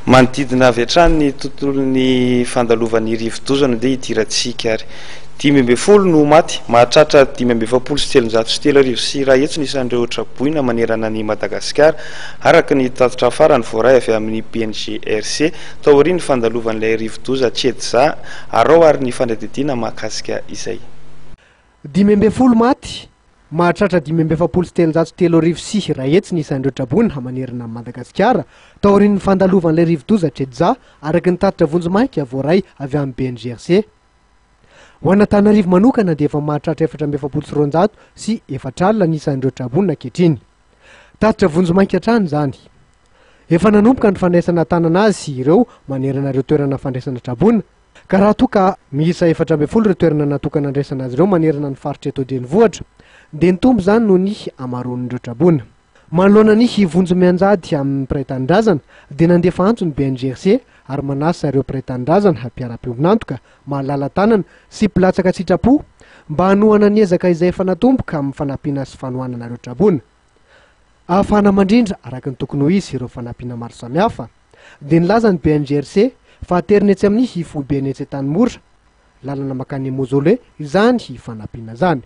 Manodidina avy hatrany ny tontolon'ny fandalovan'ny rivodoza no ndeha hidirantsika ary. 15 no maty, mahatratra 3345 ny isan'ireo traboina manerana an'i Madagasikara, araka ny tatitra farany voaray avy amin'ny BNGRC taorian'ny fandalovan'ilay rivodoza Chedza. Araho ary ny fanadihadiana mahakasika izay. 15 maty, Mahatratra 3345 ny isan'ireo traboina manerana an'i Madagasikara taorian'ny fandalovan'ilay rivodoza Chedza, araka ny tatitra vonjimaika voaray avy amin'ny BNGRC. Ho an'Antananarivo manokana dia efa mahatratra 244 ny isan'ireo traboina ankehitriny. Tatitra vonjimaika hatrany izany. Efa nanomboka ny fandraisana an-tanana azy ireo manerana ireo toerana fandraisana traboina. Ka raha toa ka miisa 14 ireo toerana natokana handraisana azy ireo manerana ny faritra eto an-drenivohitra, dia nitombo izany noho ny hamaroan'ireo traboina. Manoloana ny vonjy mianjady amin'ny mpiray tanindrazana, dia nandefa antso ny BNGRC ary manasa ireo mpiray tanindrazana, mpiara-piombon'antoka, mahalala-tanana sy mpilatsaka an-tsitrapo mba hanohana ny ezaka izay efa natomboka amin'ny fanampiana sy fanohanana ireo traboina. Ahafahana mandrindra araka ny tokony ho izy ireo fanampiana maro samihafa. Dia nilaza ny BNGRC fa aterina etsy amin'ny foibeny etsy Antanimora, lalana mankany Mausolée, izany fanampiana izany.